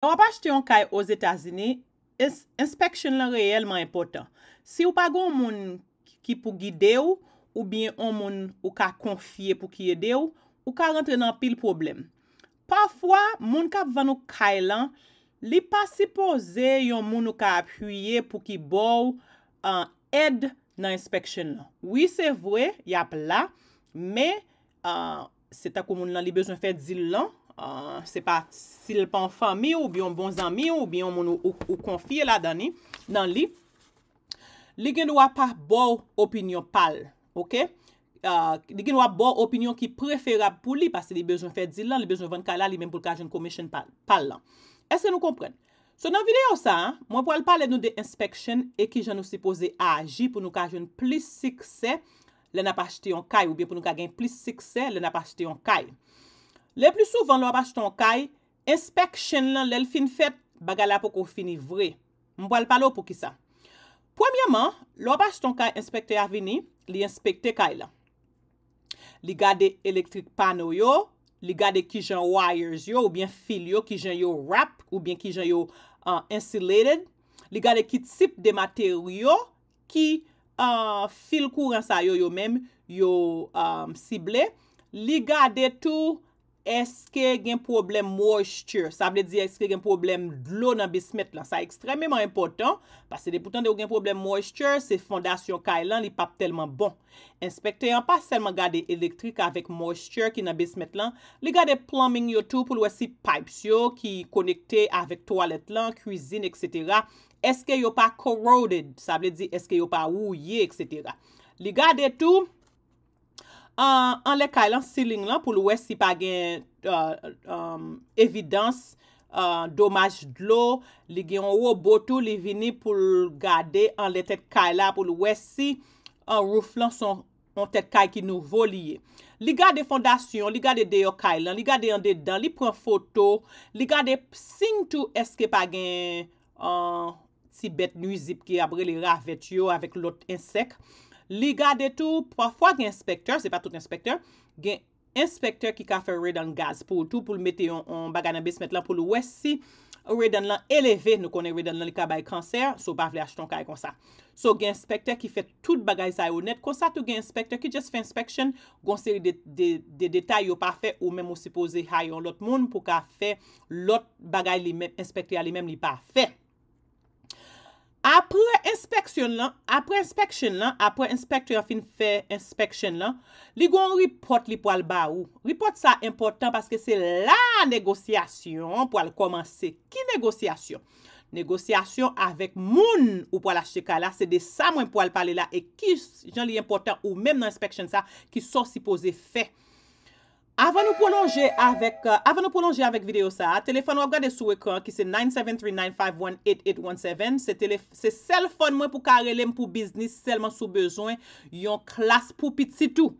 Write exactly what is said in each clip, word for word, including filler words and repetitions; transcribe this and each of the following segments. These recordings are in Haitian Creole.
Lè w ap achte yon kay Ozetazini, ins- inspection lan reyèlman enpòtan. Si w pa gen yon moun ki pou gide w, oubyen yon moun ou ka konfye pou ki ede w, ou ka rantre nan anpil pwoblèm. Pafwa, moun k ap vann ou kay lan, li pa sipoze yon moun ou ka apiye pou ki ba w uh, èd nan inspection lan. Wi, se vre, y ap la, men uh, se tankou moun lan li bezwen fè deal lan. Uh, se pa si l pa yon fanmi w, oubyen yon bon zanmi w, oubyen yon moun ou, ou, ou konfye ladan li, nan li, li gen dwa pa ba w opinyon pa l, oke? Uh, li gen dwa ba w opinyon ki preferab pou li, paske li bezwen fè deal lan, li bezwen vann kay la, li menm pou l ka jwenn commission pa, pa l lan. Èske nou konprann? So, nan videyo sa a, mwen pral pale nou de inspection e kijan nou sipoze aji pou nou ka jwenn plis siksè lè n ap achte yon kay, oubyen pou nou ka gen plis siksè lè n ap achte yon kay. Le pli souvan, lè w ap achte yon kay, inspection lan, lè l fin fèt, bagay la poko fini vre. M pral pale w poukisa. Premyèman, lè w ap achte yon kay, enspektè a vini, li enspekte kay lan. Li gade elektrik pano yo, li gade kijan wires yo oubyen fil yo, kijan yo wrap oubyen kijan yo uh, insulated. Li gade ki tip de materyo, ki uh, fil kouran sa yo, yo menm, yo um, sible. Li gade tou èske gen pwoblèm moisture, sa vle di èske gen pwoblèm dlo nan basement lan. Sa ekstrèmeman enpòtan, paske depi w tande w gen pwoblèm moisture, se fondasyon kay lan, li p ap tèlman bon. Enspektè an pa sèlman gade elektrik avèk moisture ki nan basement lan, li gade plumbing yo tou pou l wè si pipes yo ki konekte avèk twalèt lan, kwizin, etsetera, èske yo pa corroded, sa vle di èske yo pa wouye, etsetera. Li gade tou uh, anlè kay lan, ceiling lan, pou l wè si pa gen uh, um, evidans uh, domaj dlo. Li gen yon wobo tou, li vini pou l gade anlè tèt kay la, pou l wè si uh, roof lan se yon tèt kay ki nouvo li ye. Li gade fondasyon, li gade deyò kay lan, li gade andedan, li pran foto, li gade siy tou èske pa gen uh, ti bèt nwizib ki ap rele ravèt yo avèk lòt ensèk. Li gade tou, pafwa gen enspektè, se pa tout enspektè, gen enspektè ki ka fè radon gaz pou ou tou, pou l mete yon, yon bagay nan basement lan, pou l wè si radon lan eleve. Nou konnen radon lan li ka bay kansè, so w pa vle achte yon kay konsa. So gen enspektè ki fè tout bagay sa yo nèt, konsa tou gen enspektè ki just fè inspection, gon seri de, de, de detay yo pa fè, ou menm ou sipoze hire yon lòt moun pou ka fè lòt bagay li menm, enspektè a li menm li pa fè. Apre enspeksyon lan, apre inspection lan, apre enspektè an fin fè inspection lan, li gon report li pral ba ou. Report sa enpòtan paske se la negosyasyon pral kòmanse. Ki negosyasyon? Negosyasyon avèk moun ou pral achte kay la, se de sa mwen pral pale la e ki jan li enpòtan ou menm nan inspection sa, ki sa w sipoze fè. Avan nou pwolonje avèk, euh, avan nou pwolonje avèk videyo sa a, telefòn w ap gade sou ekran ki se nine seven three nine five one eight eight one seven, se tele, se sèl fòn mwen pou ka rele m pou biznis sèlman si w bezwen yon klas pou pitit ou.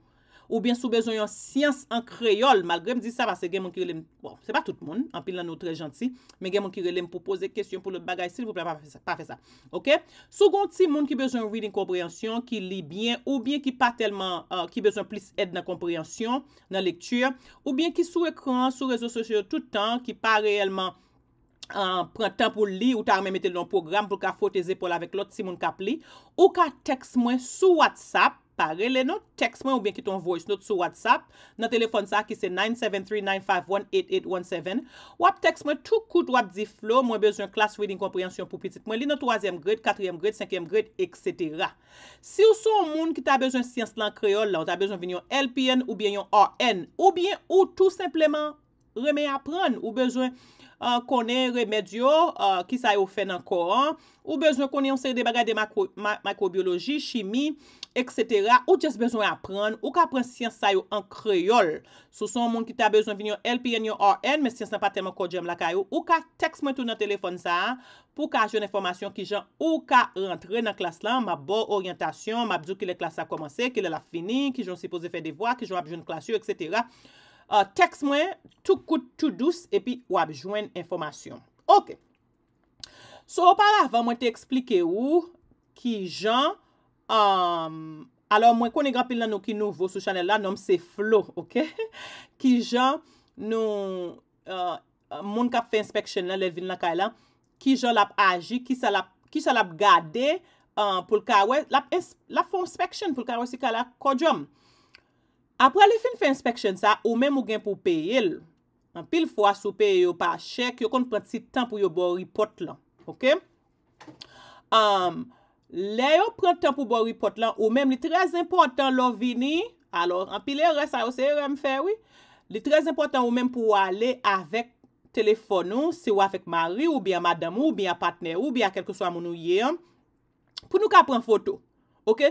Oubyen si w bezwen yon syans an kreyòl, malgre m di sa paske gen moun ki rele m, bon, se pa tout moun, anpil nan nou trè janti, men gen moun ki rele m pou poze kesyon pou lòt bagay, silvouplè, pa fè sa, pa fè sa. Oke? Si w gen yon timoun ki bezwen reading konpreyansyon, ki li byen, oubyen ki pa tèlman, euh, ki bezwen plis èd nan konpreyansyon, nan lekti, oubyen ki sou ekran, sou rezo sosyo tout tan, ki pa reyèlman, euh, pran tan pou l li, ou ta renmen mete l nan yon pwogram pou l ka fwote zepòl avèk lòt timoun k ap li, ou ka tèks mwen sou WhatsApp, pa rele non, tèks mwen oubyen kite yon voice note sou WhatsApp, nan telefòn sa ki se nine seven three nine five one eight eight one seven. W ap tèks mwen tou kout, w ap di, Flo, mwen bezwen klas reading konpreyansyon pou pitit mwen. Li nan twazyèm grade, katriyèm grade, senkyèm grade, etsetera. Si w se yon moun ki ta bezwen syans lan kreyòl la, ou ta bezwen vin yon L P N oubyen yon R N, oubyen ou tou senpleman renmen aprann, ou bezwen, euh, konnen remèd yo, euh, kisa yo fè nan kò an, ou bezwen konnen yon seri de bagay de makwo, ma, mikrobyoloji, chimi, etsetera. Ou just bezwen aprann, ou ka pran syans sa yo an kreyòl. Si w se yon moun ki ta bezwen vin yon L P N, yon R N, men syans lan pa tèlman kòdyanm lakay ou, ou ka tèks mwen tou nan telefòn sa a, pou w ka jwenn enfòmasyon kijan ou ka rantre nan klas lan, m ap ba w oryantasyon, m ap di w kilè klas la kòmanse, kilè l ap fini, kijan w sipoze fè devwa, kijan w ap jwenn klas yo, etsetera. Euh, tèks mwen, tou kout, tou dous, epi w ap jwenn enfòmasyon. Oke. So, oparavan, mwen te eksplike ou kijan, um, alò, mwen konnen gen anpil nan nou ki nouvo sou chanèl la, non m se Flo, oke? Kijan nou, euh, moun k ap fè inspection nan, lè l vin nan kay la, kijan l ap aji, kisa l ap, kisa l ap gade, uh, pou l ka wè, l ap, l ap fè yon inspection pou l ka wè si kay la kòdjòm. Apre li fin fè inspection sa, ou menm ou gen pou peye l. Anpil fwa, si w peye yo pa chèk, yo konn pran ti tan pou yo ba w report lan. Oke? Um, lè yo pran tan pou ba w report lan, ou menm li trè enpòtan lè w vini. Alò, anpil erè sa yo, se erè m fè, wi. Li trè enpòtan ou menm pou w ale avèk telefòn ou, si w avèk mari w, oubyen a madanm ou, oubyen a patnè ou, oubyen a kèlkeswa moun ou ye an, pou nou ka pran foto. Oke?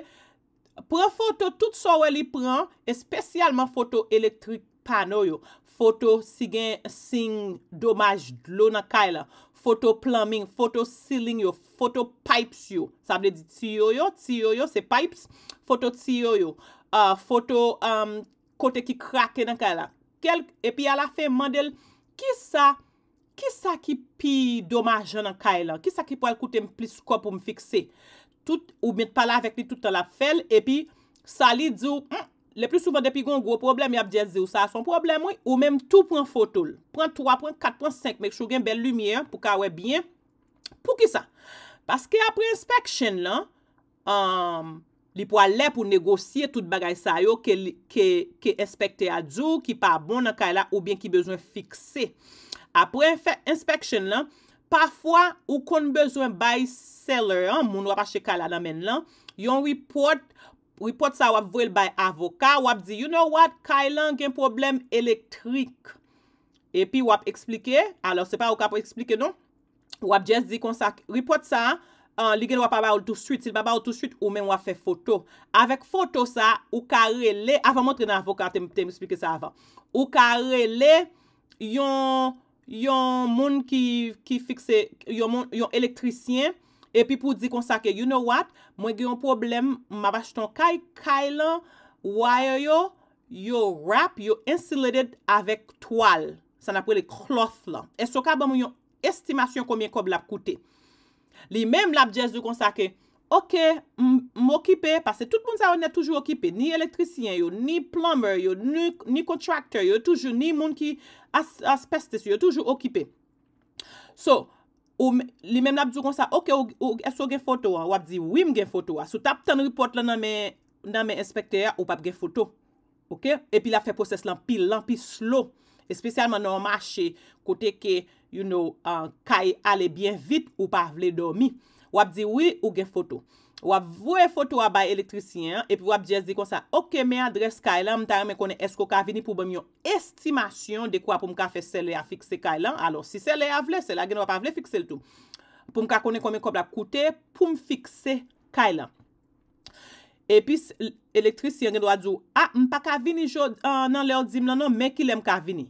Pran foto tout sa w wè li pran, espesyalman foto elektrik pano yo. Foto si gen siy domaj dlo nan kay la. Foto plumbing, foto ceiling yo, foto pipes yo. Sa vle di tiyo yo, tiyo yo se pipes. Foto tiyo yo. Ah, foto, um, kote ki krake nan kay la. Kèl, epi alafen, mande l, kisa, kisa ki pi domajan nan kay lan? Kisa ki pral koute m plis kòb pou m fikse? Tout, ou mèt pale avèk li tout tan l ap fè l, epi sa li di w, hmm, le pli souvan depi gen yon gwo pwoblèm, y ap just di w sa se yon pwoblèm, wi. Ou menm tou pran foto l. Pran twa, pran kat, pran senk, make sure w gen bèl limyè pou w ka wè byen. Poukisa? Paske apre inspection lan, um, li pral lè pou negosye tout bagay sa yo ke, li- ke, ke enspektè a di w ki pa bon nan kay la oubyen ki bezwen fikse. Apre fè inspection lan, pafwa ou konn bezwen bay seller an, moun w ap achte kay la nan men l lan, yon report. Report sa w ap voye l bay avoka, w ap di, you know what, kay lan gen pwoblèm elektrik. Epi w ap eksplike, alò se pa ou k ap eksplike non. W ap just di konsa, report sa, uh, li gen dwa pa ba ou l touswit. Si l pa ba ou touswit, ou menm w ap fè foto. Avèk foto sa, ou ka rele, avan m antre nan avoka, te m te m eksplike sa avan. Ou ka rele yon, yon moun ki, ki fikse, yon, moun, yon elektrisyen, epi pou di konsa ke, you know what, mwen gen yon pwoblèm, m ap achte yon kay, kay lan, wire yo, yo wrap, yo insulated avèk twal. Sa n ap rele cloth lan. Èske w ka ban mwen yon estimasyon konbyen kòb l ap koute? Li menm, l ap just di w konsa ke, oke, m, m okipe, paske tout moun sa yo nèt toujou okipe, ni elektrisyen yo, ni plumber yo, ni, ni contractor yo, toujou, ni moun ki as, asbestos yo, yo toujou okipe. So, ou, m- li menm l ap di w konsa, oke, ou, ou, èske w gen foto an? W ap di, wi, m gen foto a. Si w t ap tann report lan nan men, nan men enspektè a, ou p ap gen foto. Oke? Epi l ap fè pwosès lan pi lan, pi slow. Espesyalman nan yon mache kote ke, you know, uh, kay ale byen vit, ou pa vle dòmi. W ap di wi, ou gen foto. W ap voye foto a bay elektrisyen an, epi w ap just di konsa, oke, men adrès kay lan, m ta renmen konnen èske w ka vini pou ban m yon estimasyon de kwa pou m ka fè seller a fikse kay lan. Alò, si seller a vle, seller a gen dwa pa vle fikse l tou. Pou m ka konnen konbyen kòb l ap koute pou m fikse kay lan. Epi s- elektrisyen an gen dwa di w, a, m pa ka vini jodi, ah, nan lè w di m lan non, men kilè m ka vini.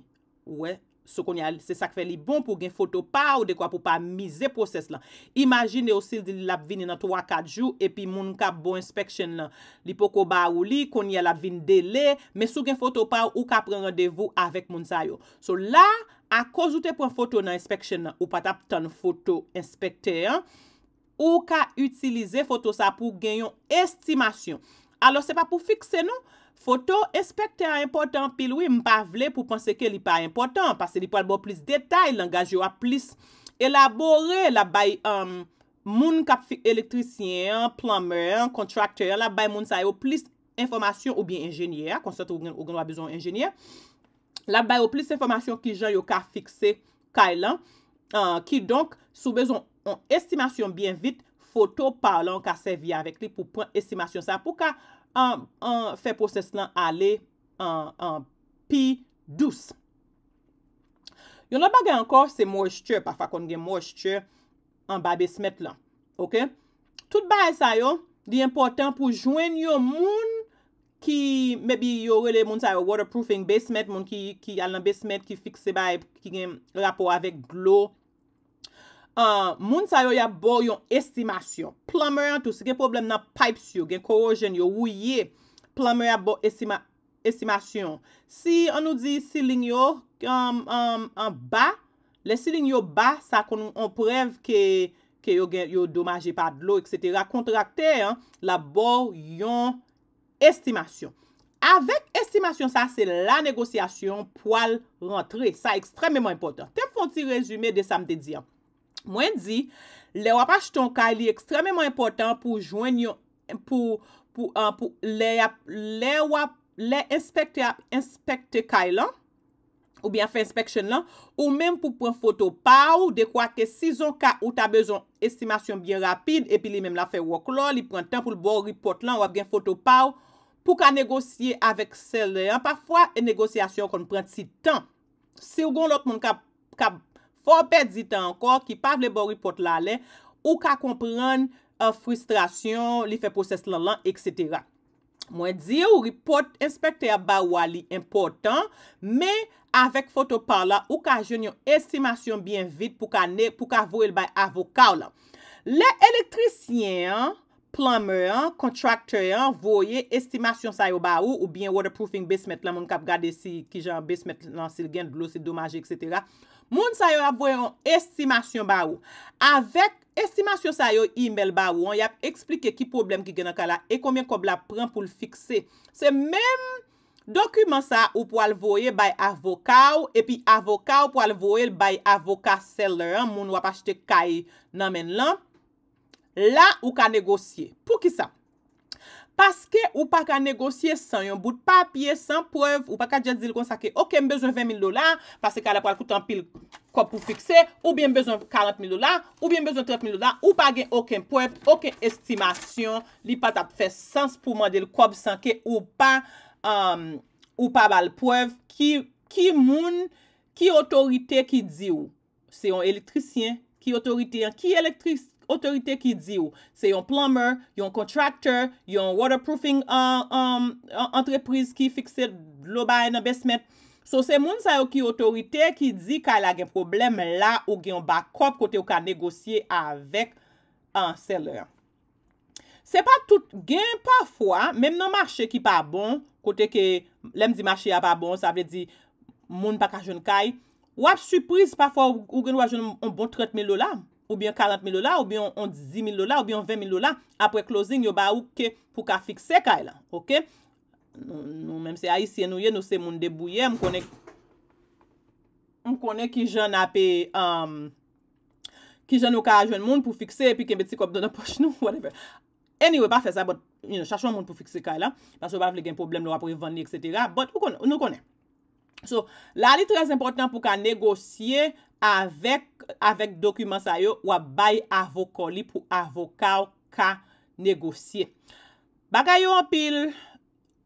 Ou wè, so kounye a, se sa k fè li bon pou w gen foto pa w, dekwa pou w pa mize pwosès lan. Imajine w si l di l ap vini nan twa kat jou, epi moun k ap ba w inspection lan, li poko ba ou li, kounye a l ap vin dele, men si w gen foto pa w, ou ka pran randevou avèk moun sa yo. So la, akoz ou te pran foto nan inspection lan, ou pa t ap tann foto enspektè an, ou ka itilize foto sa pou gen yon estimasyon. Alò, se pa pou fikse non. Foto enspektè a enpòtan anpil, wi. M pa vle pou panse ke li pa enpòtan, paske li pral ba w plis detay, langaj yo ap plis elabore, l ap bay, um, moun k ap fi- elektrisyen an, plumber an, contractor an, l ap bay moun sa yo plis enfòmasyon, oubyen enjenyè a, konsa tou ou gen, ou gen dwa bezwen yon enjenyè. L ap ba yo plis enfòmasyon kijan yo ka fikse kay lan. Ah, kidonk, si w bezwen yon estimasyon byen vit, foto pa w lan ou ka sèvi avèk li pou pran estimasyon sa, pou ka, ah, ah, fè pwosès lan ale, ah, ah, pi dous. Yon lòt bagay ankò, se moisture. Pafwa konn gen moisture anba basement lan. Oke? Tout bagay sa yo, li enpòtan pou jwenn yon moun ki, maybe yo rele moun sa yo waterproofing basement, moun ki, ki al nan basement, ki fikse bagay ki gen rapò avèk dlo. Ah, moun sa yo, y ap ba w yon estimasyon. Plumber an tou, si gen pwoblèm nan pipes yo, gen corrosion yo, wouye, plumber ap ba w estima- estimasyon. Si, ann nou di, ceiling yo, um, um, anba, lè ceiling yo ba, sa konn yon prèv ke, ke yo gen, yo domaje pa dlo, etsetera. Kontraktè an, l ap ba w yon estimasyon. Avèk estimasyon sa, se la negosyasyon pwal rantre. Sa ekstrèmeman enpòtan. Te fè yon ti rezime de sa m te di an. Mwen di, lè w ap achte yon kay, li ekstrèmeman enpòtan pou jwenn yon, pou, pou, uh, pou lè y ap, lè w ap, lè enspektè ap enspekte kay lan, oubyen ap fè inspection lan, ou menm pou pran foto pa w, dekwa ke si zonka ou ta bezwen estimasyon byen rapid, epi li menm l ap fè wòklò, li pran tan pou l ba w report lan, w ap gen foto pa w, pou ka negosye avèk seller an. Pafwa, e negosyasyon konn pran ti tan. Si w gen lòt moun k ap, k ap fè w pèdi tan ankò, ki pa vle ba w report la alè, ou ka konprann, uh, fristrasyon, li fè pwosès lan lan, etsetera. Mwen di w, report enspektè ap ba ou a li enpòtan, men avèk foto pa w la, ou ka jwenn yon estimasyon byen vit pou ka ne, pou ka voye l bay avoka w lan. Lè elektrisyen an, plumber an, contractor an voye estimasyon sa yo ba ou, oubyen waterproofing basement lan, moun k ap gade si kijan basement lan, si l gen dlo, si l domaje, etsetera. Moun sa yo ap voye yon estimasyon ba ou. Avèk estimasyon sa yo, email ba ou an, y ap eksplike ki pwoblèm ki gen nan kay la e konbyen kòb l ap pran pou l fikse. Se menm dokiman sa ou pral voye bay avoka w, epi avoka w pral voye l bay avoka seller an, moun w ap achte kay nan men l lan. La, ou ka negosye. Poukisa? Paske ou pa ka negosye san yon bout papye, san prèv, ou pa ka just di l konsa ke, "Ok, m bezwen ven mil dola, paske kay la pral koute anpil kòb pou fikse," oubyen, "M bezwen karant mil dola," oubyen, "M bezwen trant mil dola," ou pa gen okenn prèv, okenn estimasyon, li pa t ap fè sans pou mande l kòb san ke ou pa, um, ou pa ba l prèv ki, ki moun, ki otorite ki di w se yon elektrisyen, ki otorite an, ki elektris-, otorite ki di w se yon plumber, yon contractor, yon waterproofing, uh, um, an-, antrepriz ki fikse dlo bay nan basement. So, se moun sa yo ki otorite ki di kay la gen pwoblèm, la ou gen yon backup kote ou ka negosye avèk, uh, seller an. Se pa tout, gen pafwa, menm nan mache ki pa bon, kote ke, lè m di mache a pa bon, sa vle di moun pa ka jwenn kay, w ap sipriz, pafwa ou, ou gen dwa jwenn yon bon trant mil dola, oubyen karant mil dola, oubyen yon, yon dis mil dola, oubyen yon ven mil dola, apre closing, yo ba ou ke pou ka fikse kay la, ok? Nou, nou menm se Ayisyen nou ye, nou se moun debouyè, m konnen, m konnen kijan n ape, um, kijan nou ka jwenn moun pou fikse epi kenbe ti kòb nan pòch nou, whatever. Anyway, pa fè sa, but, you know, chache yon moun pou fikse kay la, paske w pa vle gen pwoblèm lè w ap revann li, etsetera. But, ou konnen, nou konnen. So, la, li trè enpòtan pou ka negosye avèk, avèk dokiman sa yo, w ap bay avoka w li pou avoka w ka negosye. Bagay yo anpil,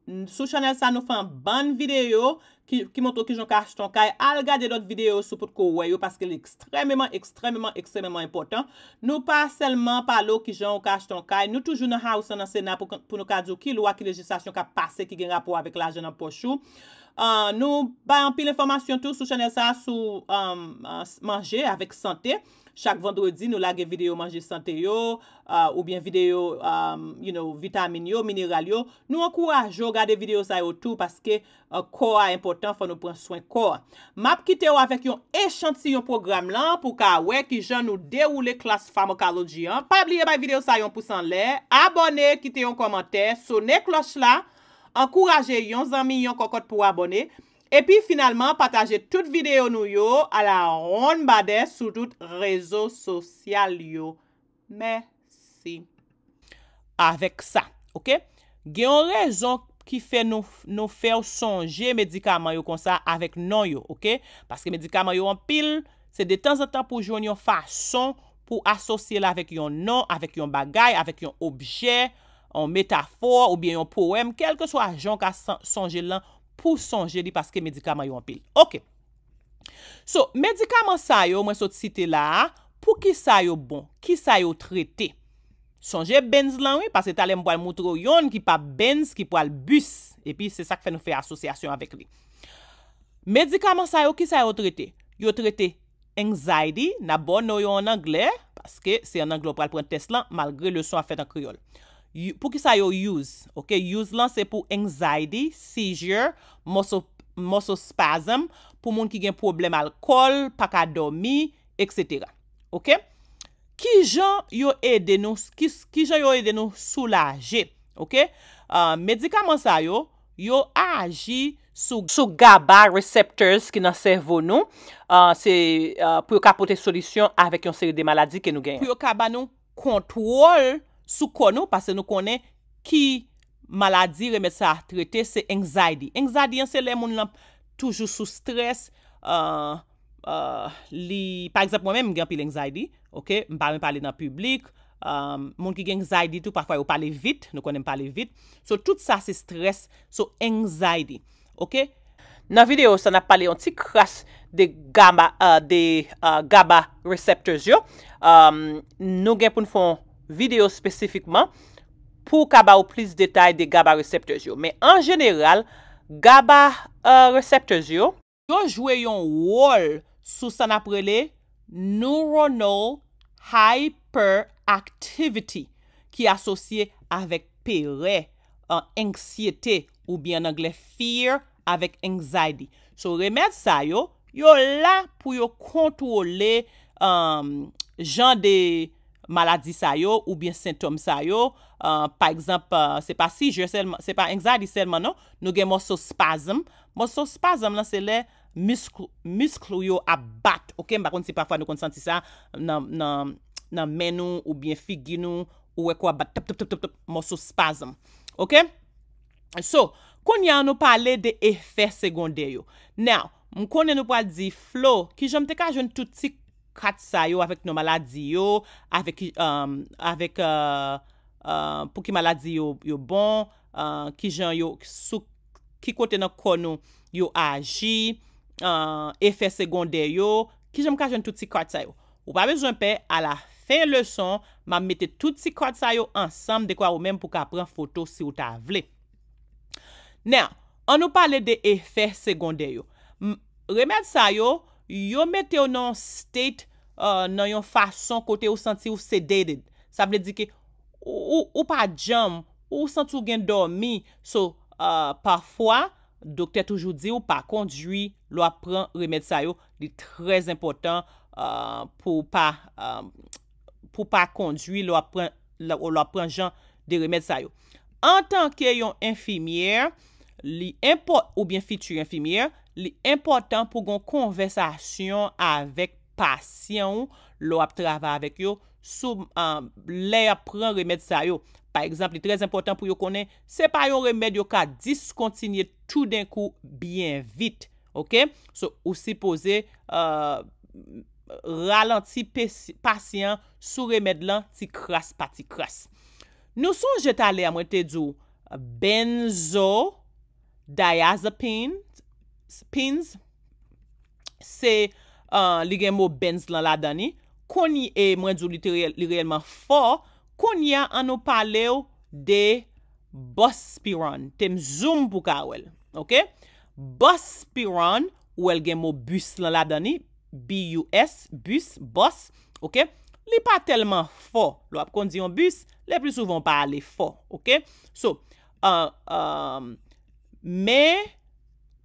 n-, sou chanèl sa, nou fè yon bann videyo ki, ki montre w kijan w ka achte yon kay. Al gade lòt videyo si w potko wè yo, paske li ekstrèmeman, ekstrèmeman, ekstrèmeman enpòtan. Nou pa sèlman pale w kijan w ka achte yon kay, nou toujou nan House lan, nan Sena pou, pou nou ka di w ki lwa, ki lejislasyon k ap pase ki gen rapò avèk lajan nan pòch ou. Ah, nou bay anpil enfòmasyon tou sou chanèl sa, sou, um, ah, s-, manje avèk sante. Chak vandredi, nou lage videyo manje sante yo, ah, oubyen videyo, um, you know, vitamin yo, mineral yo. Nou ankouraje w gade videyo sa yo tou, paske, ah, kò a enpòtan, fò nou pran swen kò a. M ap kite w avèk yon echantiyon pwogram lan pou w ka wè kijan nou dewoule klas pharmacology an. Pa bliye bay videyo sa yon pous anlè, abòne, kite yon kòmantè, sone klòch la, ankouraje yon zanmi, yon kòkòt pou abòne. Epi finalman, pataje tout videyo nou yo a la ronn badè sou tout rezo sosyal yo. Mèsi. Avèk sa, ok? Gen yon rezon ki fè nou, nou fè w sonje medikaman yo konsa avèk non yo, ok? Paske medikaman yo anpil, se detanzantan pou jwenn yon fason pou asosye l avèk yon non, avèk yon bagay, avèk yon objè, yon metafò, oubyen yon powèm, kèlkeswa jan w ka san-, sonje l lan, pou sonje li, paske medikaman yo anpil. Ok. So, medikaman sa yo, mwen sot site la a, poukisa yo bon? Kisa yo trete? Sonje Benz lan, wi, paske talè m pral moutre w yonn ki pa Benz, ki pral bis. Epi, se sa k fè nou fè asosyasyon avèk li. Medikaman sa yo, kisa yo trete? Yo trete anxiety, n ap ba w non yo an anglè, paske se an anglè w pral pran tès lan, malgre leson ap fèt an kreyòl. Yo, poukisa yo use? Ok, use lan se pou anxiety, seizure, muscle, muscle spasm, pou moun ki gen pwoblèm alkòl, pa ka dòmi, etsetera. Ok? Kijan yo ede nou, ki, kijan yo ede nou soulaje? Ok? Ah, medikaman sa yo, Yo aji sou, sou GABA receptors ki nan sèvo nou. Uh, se uh, pou yo ka pote solisyon avèk yon seri de maladi ke nou genyen. Pou yo ka ba nou kontwòl sou kò nou, paske nou konnen ki maladi remèd sa trete, se anxiety. Anxiety an se lè moun lan toujou sou strès, uh, uh, li, pa egzanp, mwen menm, m gen anpil anxiety, ok? M pa renmen pale nan piblik. Um, moun ki gen anxiety tou, pafwa yo pale vit, nou konnen m pale vit. So, tout sa se stress, so anxiety, ok? Nan videyo sa, n ap pale yon ti kras de GABA, uh, de uh, GABA receptors yo. Um, nou gen pou n fè yon videyo espesifikman pou ka ba ou plis detay de GABA receptors yo. Men an jeneral, GABA uh, receptors yo, yo jwe yon wòl sou sa n ap rele neuronal hyperactivity ki asosye avèk perè, uh, anksyete, oubyen an anglè fear avèk anxiety. So, remèd sa yo, yo la pou yo kontwole um, jan de maladi sa yo oubyen sentòm sa yo. Uh, pa egzanp, uh, se pa sijè sèlman, se pa anxiety sèlman non. Nou gen muscle spasm. Muscle spasm lan se lè misk, misk ou yo ap bat. Ok, m pa konn si pafwa nou konn santi sa nan, nan, nan men nou oubyen figi nou. Ou wè kò ap bat tap, tap, tap, tap, tap, muscle spasm. Ok? So, kounye a nou pale de efè segondè yo. Now, m konnen nou pral di, Flo, kijan m te ka jwenn tout ti kat sa yo avèk non maladi yo, avèk, um, avèk uh, uh, pou ki maladi yo, yo bon, uh, kijan yo, sou ki kote nan kò nou yo aji, uh, efè segondè yo, kijan m ka jwenn tout ti kat sa yo. Ou pa bezwen pè, alafen leson, m ap mete tout ti kat sa yo ansanm dekwa ou menm pou ka pran foto si ou ta vle. Now, ann nou pale de efè segondè yo. M, remèd sa yo, yo mete w nan yon state, uh, nan yon fason kote ou santi w sedated. Sa vle di ke ou, ou, ou pa djanm, ou santi w gen dòmi. So, uh, pafwa, doktè toujou di w pa kondwi lè w ap pran remèd sa yo. Li trè enpòtan uh, pou w pa, uh, pou w pa kondwi lè w ap pran, lè, lè w ap pran jan de remèd sa yo. Antanke yon enfimyè, li enpò, oubyen fiti enfimyè, li enpòtan pou w gen yon konvèsasyon avèk pasyan w lè w ap travay avèk yo sou, uh, lè y ap pran remèd sa yo. Pa egzanp, li trè enpòtan pou yo konnen se pa yon remèd yo ka diskontinye toudenkou byen vit. Ok? So, ou sipoze uh, ralanti pesi, pasyan sou remèd lan ti kras pa ti kras. Nou sonje talè a mwen te di w benzodiazepines, pins, se uh, li gen mo benz lan ladan li. Kounye e mwen di w li, te reyèl, li reyèlman fò. Kounye a, ann nou pale w de buspirone. Te m zoom pou ka wè l. Ok? Buspirone, ou wè l gen mo bus lan ladan li, B U S, bus, bus, ok? Li pa tèlman fò. Lè w ap kondi yon bis, le pli souvan w pa ale fò, ok? So, uh, um, men,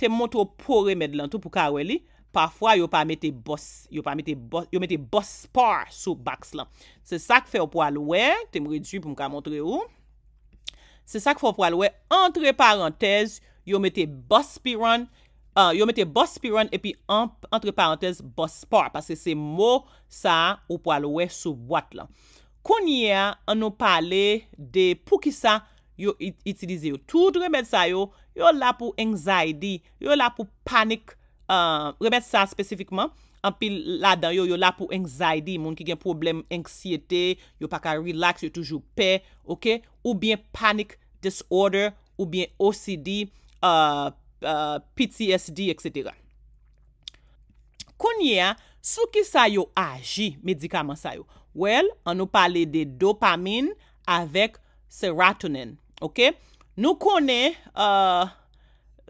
te montre w po remèd lan tou pou ka wè li. Pafwa, yo pa mete bòs, yo pa mete bòs, yo mete bòs par sou box lan. Se sa k fè w pral wè, te m redui pou m ka montre w. Se sa k fè w pral wè, antre parantèz, yo mete buspirone, uh, yo mete buspirone epi an, antre parantèz buspar, paske se mo sa a ou pral wè sou bwat lan. Kounye a, ann nou pale de poukisa yo it, itilize yo. Tout remèd sa yo, yo la pou anxiety, yo la pou panik, uh, remèd sa espesifikman, anpil ladan yo, yo la pou anxiety, moun ki gen pwoblèm anksyete, yo pa ka relax, yo toujou pè, ok? Oubyen panic disorder, oubyen O C D, uh, uh, P T S D, et cetera. Kounye a, sou ki sa yo aji, medikaman sa yo? Well, ann nou pale de dopamine avèk serotonin, ok? Nou konnen, uh,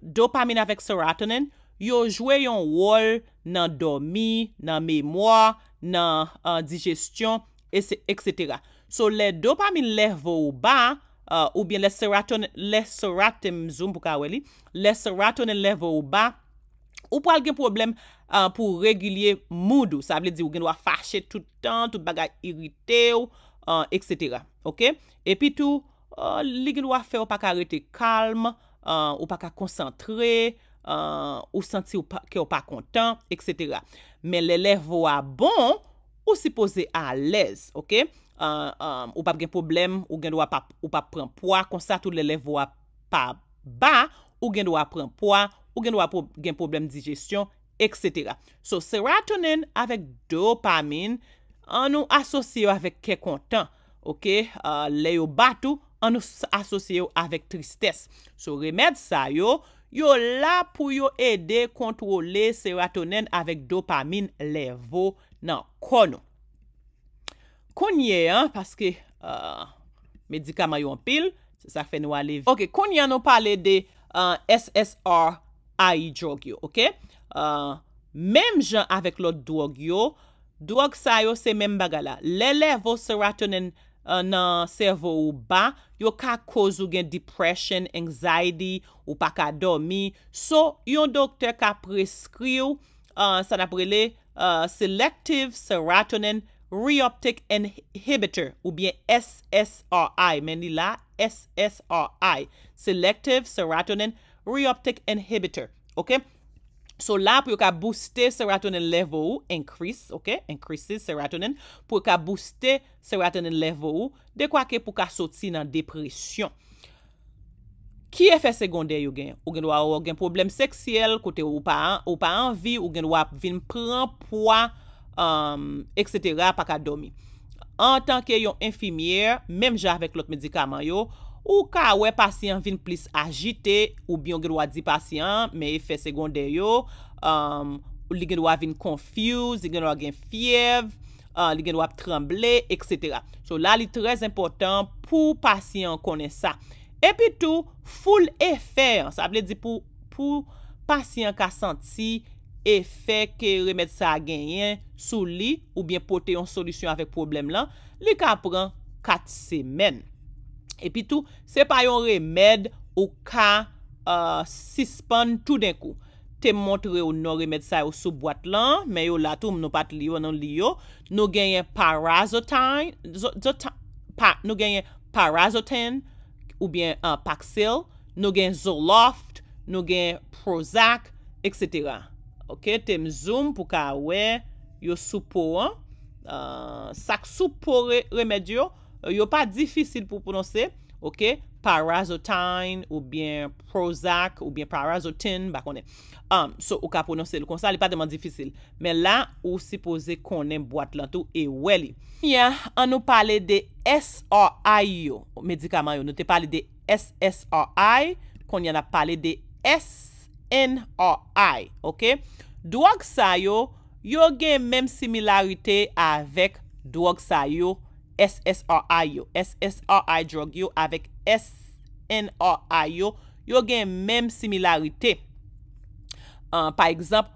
dopamine avèk serotonin, yo jwe yon wòl nan dòmi, nan memwa, nan uh, dijesyon, et cetera. So, lè dopamine level ou ba, uh, oubyen lè serotonin, lè serotonin, zoom pou ka wè li, lè serotonin level ou ba, ou pral gen pwoblèm uh, pou regilye mood ou. Sa vle di ou gen dwa fache tout tan, tout bagay irite w, uh, et cetera. Ok? Epi tou, uh, li gen dwa fè w pa ka rete kalm, uh, ou pa ka konsantre, uh, ou santi ou pa, ke w pa kontan, et cetera. Men lè lèvo a bon, ou sipoze alèz, oke? Uh, um, ou p ap gen pwoblèm, ou gen dwa pa, ou p ap pran pwa, konsa tou lè lèvo a pa ba, ou gen dwa pran pwa, ou gen dwa gen pwoblèm dijesyon, et cetera. So, serotonin avèk dopamin, ann nou asosye yo avèk kè kontan, oke? Uh, lè yo ba tou, ann nou asosye yo avèk tristès. So, remèd sa yo, yo la pou yo ede kontwole serotonin avèk dopamin lèvo nan kò nou. Kounye a, paske uh, medikaman yo anpil, se sa k fè nou ale. Oke, kounye a nou pale de uh, S S R I drug yo, oke? Uh, menm jan avèk lòt dwòg yo, dwòg sa yo se menm bagay la. Lè lèvo serotonin uh, nan sèvo ou ba, yo ka koz ou gen depression, anxiety, ou pa ka dòmi. So, yon doktè ka preskri w uh, sa n ap rele uh, selective serotonin reuptake inhibitor, oubyen S S R I, men li la, S S R I, selective serotonin reuptake inhibitor, oke? So la pou yo ka booste serotonin level ou, increase, oke? Increases serotonin, pou yo ka booste serotonin level ou, dekwa ke pou ka soti nan depresyon. Ki efè segondè yo gen? Ou gen dwa gen pwoblèm seksyèl, kote ou pa, ou pa anvi, ou gen dwa vin pran pwa, um, et cetera, pa ka dòmi. Antanke yon enfimyè, menm jan avèk lòt medikaman yo, ou ka wè pasyan vin plis ajite, oubyen ou gen dwa di pasyan an, men efè segondè yo, um, li gen dwa vin confuse, li gen dwa gen fyèv, uh, li gen dwa ap tranble, et cetera. So la, li trè enpòtan pou pasyan an konnen sa. Epi tou, full efè an, sa vle di pou, pou pasyan ka santi efè ke remèd sa a genyen sou li, oubyen pote yon solisyon avèk pwoblèm lan, li ka pran kat semèn. Epi tou, se pa yon remèd ou ka uh, sispann toudenkou. Te montre w non remèd sa yo sou bwat lan, men yo la tou, nou pa t li yo, nou li yo. Nou genyen parazotine, zo, zo, pa, nou genyen parazotine, oubyen uh, Paxil, nou gen Zoloft, nou gen Prozac, et cetera. Oke, te m zoom pou ka wè yo sou po an. Uh, sa k sou po re, remèd yo, yo pa difisil pou pwononse, oke? Parazotine oubyen Prozac oubyen Parazotine, m pa konnen. Um, so, ou ka pwononse l konsa, li pa tèlman difisil. Men la, ou sipoze konnen bwat lan tou e wè li. Kounye a, ann nou pale de S R I yo, medikaman yo. Nou te pale de S S R I, kounye a n ap pale de S N R I, oke? Dwòg sa yo, yo gen menm similarite avèk dwòg sa yo, S S R I yo. S S R I drug yo avèk S N R I yo, yo gen menm similarite. Uh, pa egzanp,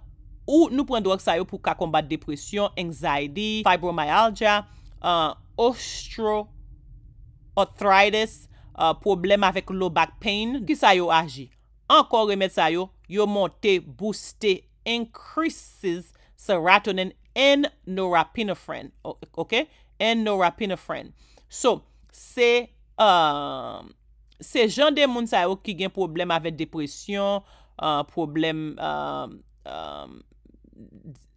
ou nou pran dwòg sa yo pou ka konbat depresyon, anxiety, fibromyalgia, uh, osteoarthritis, uh, pwoblèm avèk low back pain. Ki sa yo aji? Ankò remèd sa yo, yo monte, booste, increases serotonin and norepinephrine. O, oke? And norepinephrine. So, se, uh, se jan de moun sa yo ki gen pwoblèm avèk depresyon, uh, pwoblèm, uh, uh,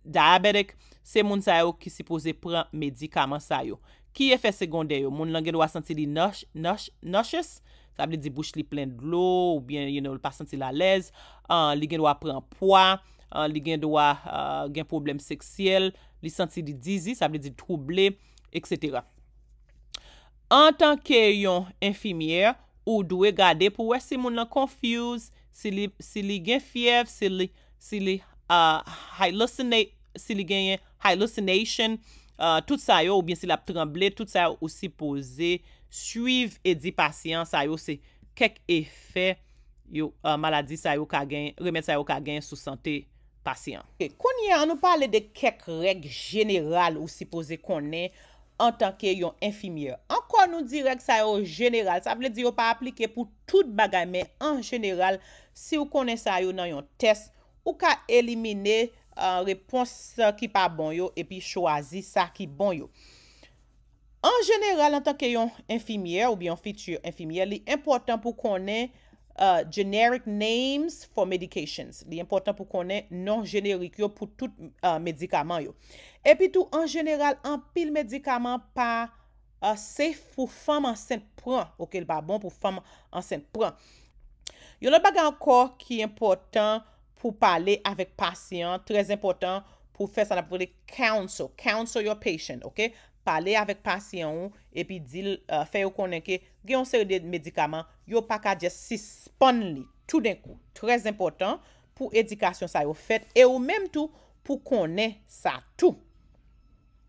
diabetic, se moun sa yo ki sipoze pran medikaman sa yo. Ki efè segondè yo? Moun lan gen dwa santi li nauseous, sa vle di bouch li plen dlo, oubyen, you know, li pa santi l alèz, uh, li gen dwa pran pwa, uh, li gen dwa uh, gen pwoblèm seksyèl, li santi li dizi, sa vle di twouble, et cetera. Antanke yon enfimyè, ou dwe gade pou wè si moun lan confuse, si li, si li gen fyèv, si li, si li uh, hallucinate, si li genyen hallucination, uh, tout sa yo, oubyen si l ap tranble, tout sa yo ou sipoze swiv e di pasyan sa yo se kèk efè yo, uh, maladi sa yo ka gen, remèd sa yo ka gen sou sante pasyan. Oke, kounye a, ann nou pale de kèk règ jeneral ou sipoze konnen antanke yon enfimyè. Ankò nou di règ sa yo jeneral, sa vle di yo pa aplike pou tout bagay, men an jeneral, si w konnen sa yo nan yon tès, ou ka elimine uh, repons ki pa bon yo epi chwazi sa ki bon yo. An jeneral, antanke yon enfimyè oubyen yon fitir enfimyè, li enpòtan pou konnen uh, generic names for medications. Li enpòtan pou konnen non jenerik yo pou tout uh, medikaman yo. Epi tou, an jeneral, anpil medikaman pa uh, safe pou fanm ansent pran. Ok, li pa bon pou fanm ansent pran. Yon lòt bagay ankò ki enpòtan pou pale avèk pasyan, trè enpòtan pou fè sa n ap rele counsel. Counsel your patient, ok? Pale avèk pasyan ou, epi di l, uh, fè yo konnen ke gen yon seri de medikaman, yo pa ka just sispann li toudenkou. Trè enpòtan pou edikasyon sa yo fèt, e ou menm tou pou konnen sa tou.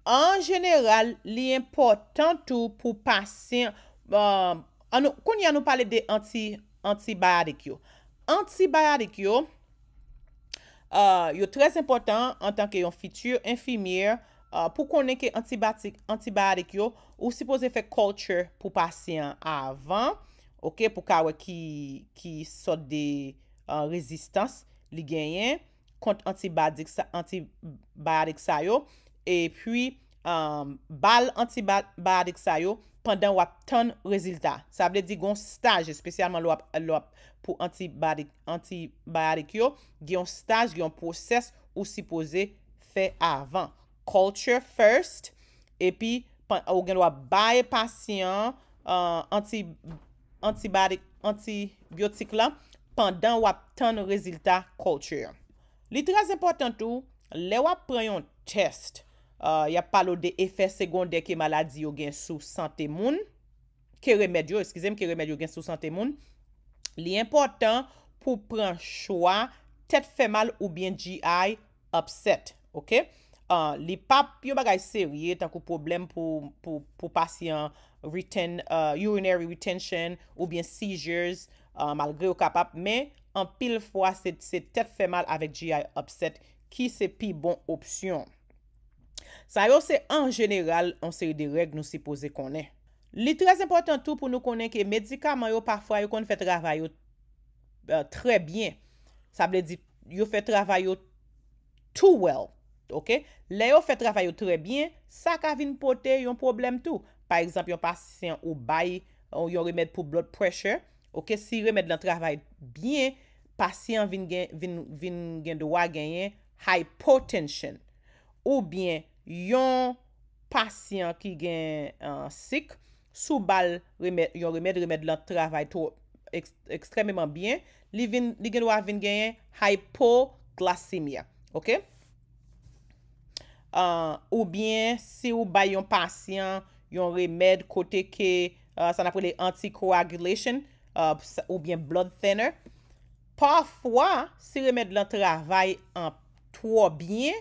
An jeneral, li enpòtan tou pou pasyan, uh, an nou, kounye a nou pale de anti, antibayotik yo. Antibayotik yo, uh, yo trè enpòtan antanke yon fiti enfimyè, uh, pou konnen ke antibayotik, antibayotik yo, ou sipoze fè culture pou pasyan avan, ok, pou ka wè ki, ki sòt de uh, rezistans li genyen kont antibayotik sa, antibayotik sa yo, epi um, ba l antibayotik sa yo pandan w ap tann rezilta. Sa vle di gen yon staj, espesyalman lè w ap, lè w ap pou antibayotik, antibayotik yo, gen yon staj, gen yon pwosès ou sipoze fè avan. Culture first, epi ou gen dwa bay pasyan uh, anti, antibayotik, antibyotik la pandan w ap tann rezilta culture. Li trè enpòtan tou, lè w ap pran yon test, uh, y ap pale w de efè segondè ke maladi yo gen sou sante moun, ke remèd yo, eskize m, ke remèd yo gen sou sante moun. Li enpòtan pou pran chwa tèt fè mal oubyen G I upset, ok? Uh, li p ap yon bagay serye tankou pwoblèm pou, pou, pou pasyan reten, uh, urinary retention oubyen seizures, uh, malgre yo kapab, men anpil fwa se, se tèt fè mal avèk G I upset ki se pi bon opsyon. Sa yo se an jeneral yon seri de règ nou sipoze konnen. Li trè enpòtan tou pou nou konnen ke medikaman yo pafwa yo konn fè travay yo uh, trè byen. Sa vle di yo fè travay yo too well. Ok? Lè yo fè travay yo trè byen, sa ka vin pote yon pwoblèm tou. Pa egzanp, yon pasyan ou bay yon remèd pou blood pressure. Ok? Si remèd lan travay byen, pasyan vin gen, vin, vin gen dwa genyen hypotension. Oubyen yon pasyan ki gen uh, sik, si w ba l remèd, yon remèd, remèd lan travay twò ekstrèmeman byen, li vin, li gen dwa vin genyen hypoglycemia. Ok? Uh, oubyen si w bay yon pasyan yon remèd kote ke uh, sa n ap rele anticoagulation uh, oubyen blood thinner, pafwa si remèd lan travay an twò byen,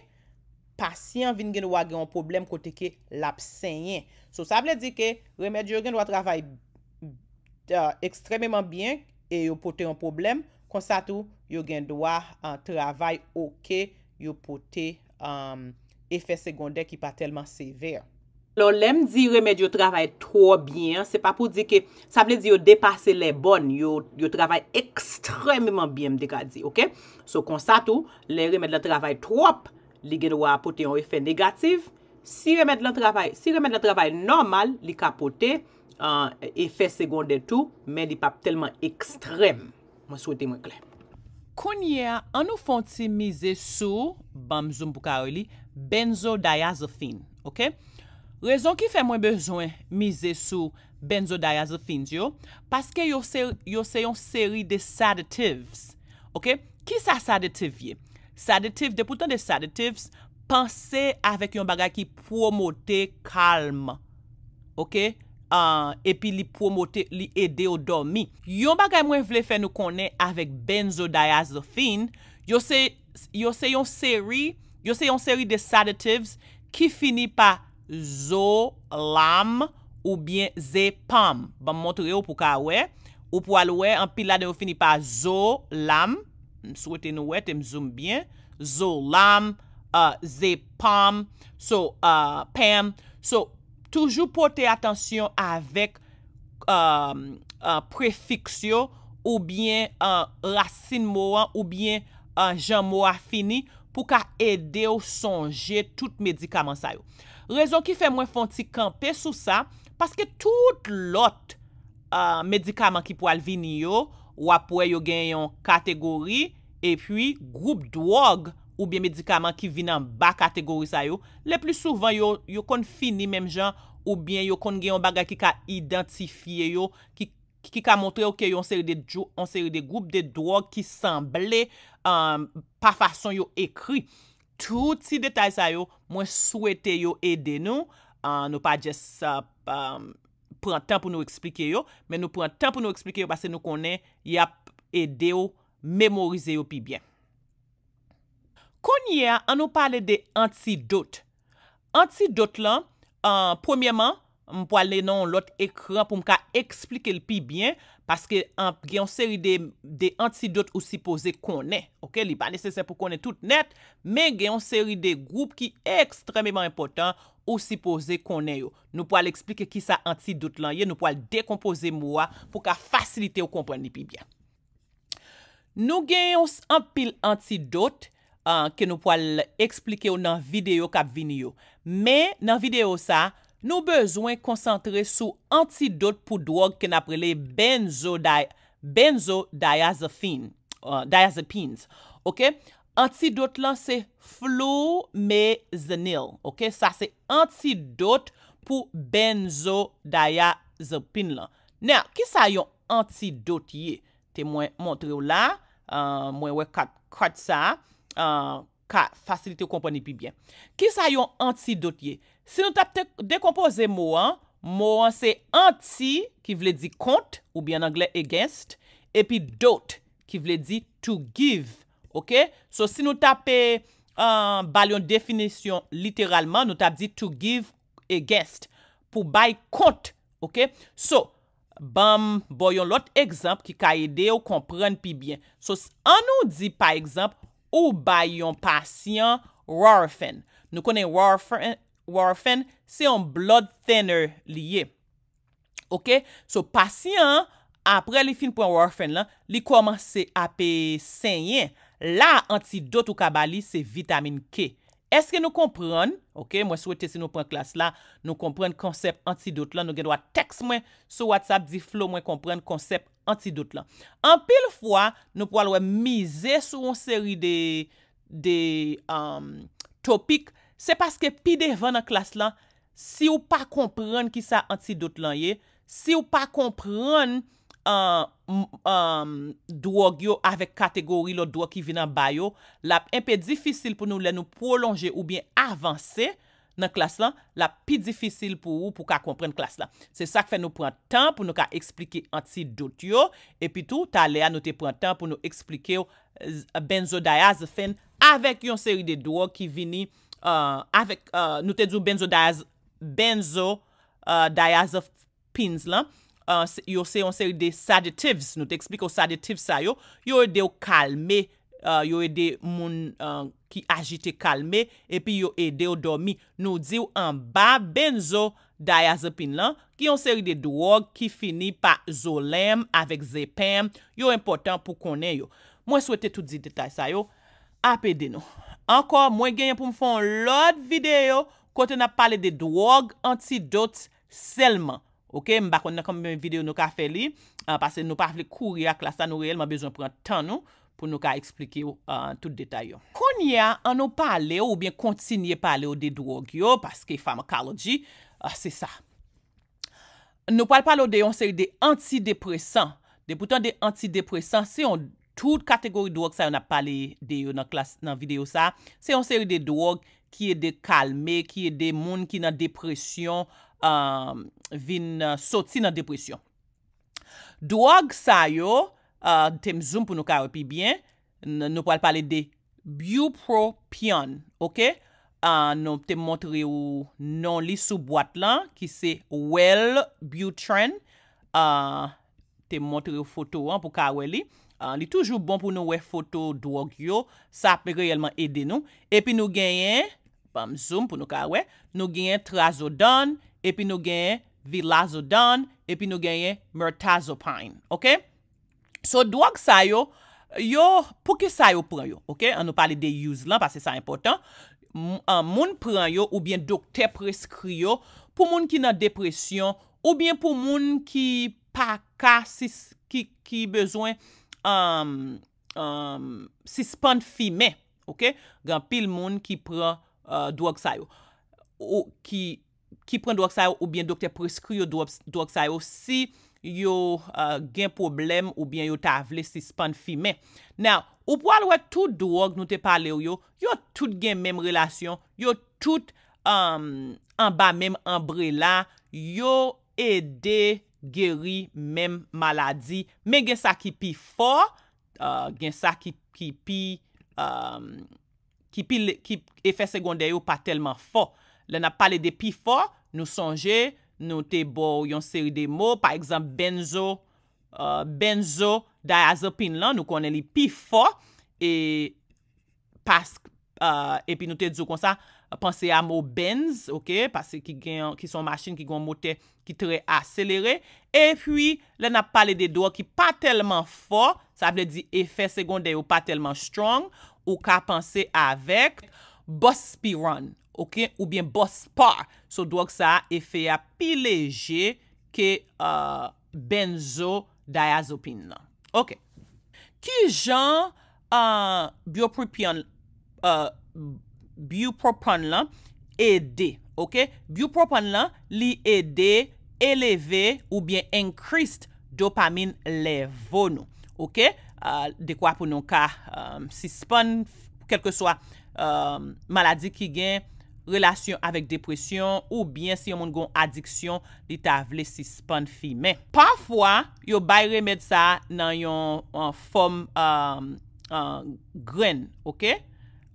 pasyan vin gen dwa gen yon pwoblèm kote ke l ap senyen. So sa vle di ke remèd yo gen dwa travay uh, ekstrèmeman byen e yo pote yon pwoblèm, konsa tou yo gen dwa uh, travay oke, yo pote um, efè segondè ki pa tèlman sevè. Alò, lè m di remèd yo travay twò byen an, se pa pou di ke, sa vle di yo depase lè bòn, yo, yo travay ekstrèmeman byen, m te ka di, ok? So, konsa tou, lè remèd lan travay twòp, li gen dwa pote yon efè negatif. Si remèd lan travay, si remèd lan travay nòmal, li ka pote uh, efè segondè tou, men li p ap tèlman ekstrèm. Mwen swete mwen klè. Kounye a, an nou fè yon ti mize sou, ban m zoom pou ka reli, benzodiazepine, ok? Rezon ki fè mwen bezwen mize sou benzodiazepines yo, paske yo se, yo se yon seri de sedatives, ok? Kisa sedative ye? Sedative, depi w tande sedatives, panse avèk yon bagay ki pwomote kalm, ok? Uh, epi li pwomote, li ede w dòmi. Yon bagay mwen vle fè nou konnen avèk benzodiazepine, yo se, yo se yon seri, yo se yon seri de sedatives ki fini pa zo, lam, oubyen zepam. Ban m montre w pou ka wè. Ou pral wè, anpil ladan yo fini pa zo, lam. M swete nou wè, te m zoom byen. Zo, lam, uh, zepam. So, uh, pam. So, toujou pote atansyon avèk uh, uh, prefiks yo oubyen uh, rasin mo an oubyen uh, jan mo a fini pou ka ede w sonje tout medikaman sa yo. Rezon ki fè mwen fè yon ti kanpe sou sa, paske tout lòt uh, medikaman ki pral vini yo, w ap wè yo gen yon kategori epi gwoup dwòg oubyen medikaman ki vin anba kategori sa yo. Le pli souvan, yo, yo konn fini menm jan, oubyen yo konn gen yon bagay ki ka idantifye yo, ki, ki ka montre w ke yon seri de, dwo- yon seri de gwoup de dwòg ki sanble, um, pa fason yo ekri. Tout ti detay sa yo, mwen swete yo ede nou. Uh, nou pa just, uh, um, pran tan pou nou eksplike yo, men nou pran tan pou nou eksplike yo paske nou konnen y ap ede w memorize yo pi byen. Kounye a, an nou pale de antidot. Antidot lan, uh, premyèman, m pwale nan yon lòt ekran pou m ka eksplike l pi byen, paske, uh, gen yon seri de, de antidot ou sipoze konnen, oke? Li pa nesesè pou konnen tout nèt, men gen yon seri de gwoup ki ekstrèmeman enpòtan ou sipoze konnen yo. Nou pral eksplike kisa antidot lan ye, nou pral dekonpoze mo a pou ka fasilite w konprann li pi byen. Nou gen yon s- anpil antidot, ah, ke nou pral eksplike w nan videyo k ap vini yo. Men, nan videyo sa, nou bezwen konsantre sou antidot pou dwòg ke n ap rele benzodi- benzodiazepine, ah, diazepines. Oke? Antidot lan se flumazenil. Oke? Sa se antidot pou benzodiazepine lan. Now, kisa yon antidot ye? Te mwen montre w la, ah, mwen wè kat, kat sa, ah, ka fasilite w konprann li pi byen. Kisa yon antidot ye? Si nou t ap te- dekonpoze mo an, mo an se anti, ki vle di kont, oubyen an anglè against, epi dot, ki vle di to give. Oke? So, si nou t ap, ah, ba l yon definisyon literalman, nou t ap di to give against, pou bay kont. Oke? So, ban m ba w yon lòt egzanp ki ka ede w konprann pi byen. So, s- an nou di, pa egzanp, ou bay yon pasyan Nurofen. Nou konnen Nurofen, Nurofen, se yon blood thinner li ye. Oke? So, pasyan an, apre li fin pran Nurofen lan, li kòmanse ap, eh, senyen. La, antidot ou ka ba li, se vitamin K. Èske nou konprann? Oke, mwen swete si nou pran klas la, nou konprann konsèp antidot lan. Nou gen dwa tèks mwen sou WhatsApp, di Flo, mwen konprann konsèp antidot lan. Anpil fwa, nou pral wè mize sou yon seri de, de, um, topik. Se paske pi devan nan klas lan, si w pa konprann kisa antidot lan ye, si w pa konprann, ah, m- ah, dwòg yo avèk kategori lòt dwòg ki vin anba yo, l ap enpe difisil pou nou lè nou pwolonje oubyen avanse nan klas lan, l ap pi difisil pou ou pou ka konprann klas lan. Se sa k fè nou pran tan pou nou ka eksplike antidot yo, epi tou, talè a nou te pran tan pou nou eksplike w, eh, benzodiazepine avèk yon seri de dwòg ki vini, ah, avèk, ah, nou te di w benzodiaz- benzo, ah, diazepines lan, ah, se- yo se yon seri de sedatives. Nou te eksplike w sedatives sa yo, yo ede w kalme, ah, yo ede moun, ah, ki ajite kalme, epi yo ede w dòmi. Nou di w anba benzodiazepine lan, gen yon seri de dwòg ki fini pa Xulane avèk Zepam, yo enpòtan pou konnen yo. Mwen swete tout ti detay sa yo ap ede nou. Ankò, mwen genyen pou m fè yon lòt videyo kote n ap pale de dwòg antidot sèlman. Oke, m pa konn nan konbyen videyo nou ka fè li, ah, paske nou pa vle kouri a klas la, nou reyèlman bezwen pran tan nou pou nou ka eksplike w, ah, tout detay yo. Kounye a, an nou pale w oubyen kontinye pale w de dwòg yo, paske pharmacology, ah, se sa. Nou pral pale w de yon seri de antidepresan. Depi w tande antidepresan, se yon tout kategori dwòg sa yo n ap pale de yo nan klas, nan videyo sa. Se yon seri de dwòg ki ede kalme, ki ede moun ki nan depresyon, ah, vin, ah, soti nan depresyon. Dwòg sa yo, ah, te m zoom pou nou ka wè pi byen. N- nou pral pale de bupropion, oke? Ah, nou te montre w non li sou bwat lan, ki se Wellbutrin. Ah, te montre w foto an pou ka wè li. Ah, li toujou bon pou nou wè foto dwòg yo. Sa ap reyèlman ede nou. Epi nou genyen, ban m zoom pou nou ka wè, nou genyen trazodone, epi nou genyen vilazodone, epi nou genyen mirtazapine, oke? So, dwòg sa yo, yo, poukisa yo pran yo, oke? An nou pale de use lan, paske sa enpòtan. M- an, moun pran yo oubyen doktè preskri yo pou moun ki nan depresyon oubyen pou moun ki pa ka sis- ki, ki bezwen um, um, sispann fimen, oke? Gen anpil moun ki pran uh, dwòg sa yo. Ou, ki, ki pran dwòg sa yo oubyen doktè preskri yo dwòg, dwòg sa yo si yo uh, gen pwoblèm oubyen yo ta vle sispann fimen. Now, ou pral wè tout dwòg nou te pale w yo, yo tout gen menm relasyon, yo tout um, anba menm anbrela, yo ede geri menm maladi, men gen sa ki pi fò, uh, gen sa ki, ki pi, um, ki pi, ki efè segondè yo pa tèlman fò. Lè n ap pale de pi fò, nou sonje, nou te ba w yon seri de mo, pa egzanp, benzo, uh, benzodiazepine lan, nou konnen li pi fò, e pas, uh, epi nou te di w konsa, panse a mo Benz, oke, paske ki gen, ki se yon machin ki gen yon motè ki trè aselere. Epi, lè n ap pale de dwòg ki pa tèlman fò, sa vle di efè segondè yo pa tèlman strong, ou ka panse avèk Buspirone, oke, oubyen Buspar. So, dwòg sa a, efè a pi leje ke uh, benzodiazepine nan. Oke. Ki jan uh, bupropion, uh, bupropion lan ede, oke? Bupropion lan, li ede eleve oubyen increase dopamine level nou, oke? Uh, dekwa pou nou ka um, sispann kèlkeswa um, maladi ki gen relasyon avèk depresyon oubyen si yon moun gen adiksyon, li ta vle sispann fimen. Pafwa, yo bay remèd sa nan yon, yon fòm um, uh, grenn, oke?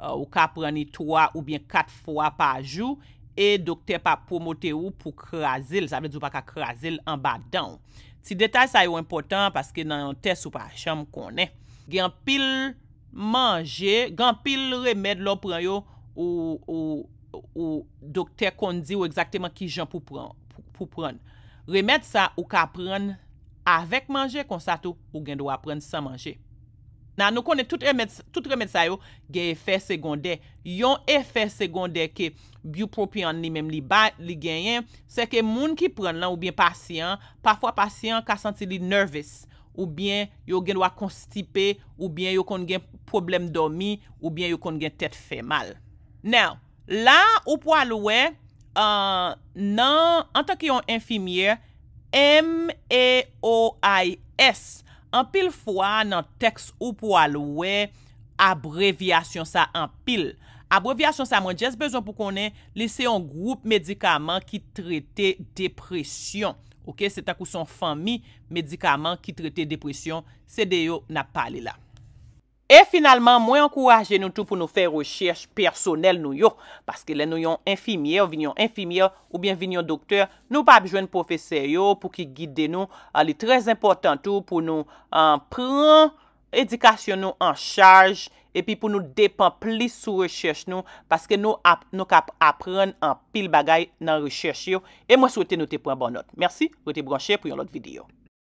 Uh, ou ka pran li twa oubyen kat fwa pa jou e doktè pa pwomote ou pou kraze l, sa vle di ou pa ka kraze l anba dan w. Ti detay sa yo enpòtan paske nan yon tès ou pa janm konnen. Gen anpil manje, gen anpil remèd lè w pran yo, ou, ou, ou doktè konn di w egzakteman ki jan pou pran, pou, pou pran. Remèd sa ou ka pran avèk manje, konsa tou ou gen dwa pran san manje. Nan nou konnen tout remèd, tout remèd sa yo gen efè segondè. Yon efè segondè ke bupropion li menm li ba, li genyen, se ke moun ki pran l lan oubyen pasyan, pafwa pasyan ka santi li nervous, oubyen yo gen dwa konstipe, oubyen yo konn gen pwoblèm dòmi, oubyen yo konn gen tèt fè mal. Now, la ou pral wè uh, nan, antanke yon enfimyè, M A O I S, anpil fwa nan tèks ou pral wè abrevyasyon sa anpil. Abrevyasyon sa mwen just bezwen pou konnen li se yon gwoup medikaman ki trete depresyon. Oke, se tankou se yon fanmi medikaman ki trete depresyon, se de yo n ap pale la. E finalman, mwen ankouraje nou tou pou nou fè rechèch pèsonèl nou yo. Paske lè nou yon enfimyè, vin yon enfimyè, oubyen vin yon doktè, nou p ap jwenn pwofesè yo pou ki gide nou. Ah, li trè enpòtan tou pou nou ah, pran edikasyon nou an chaj, epi pou nou depann plis sou rechèch nou, paske nou ap, nou k ap aprann anpil bagay nan rechèch yo, e mwen swete nou te pran bon nòt. Mèsi, rete branche pou yon lòt videyo.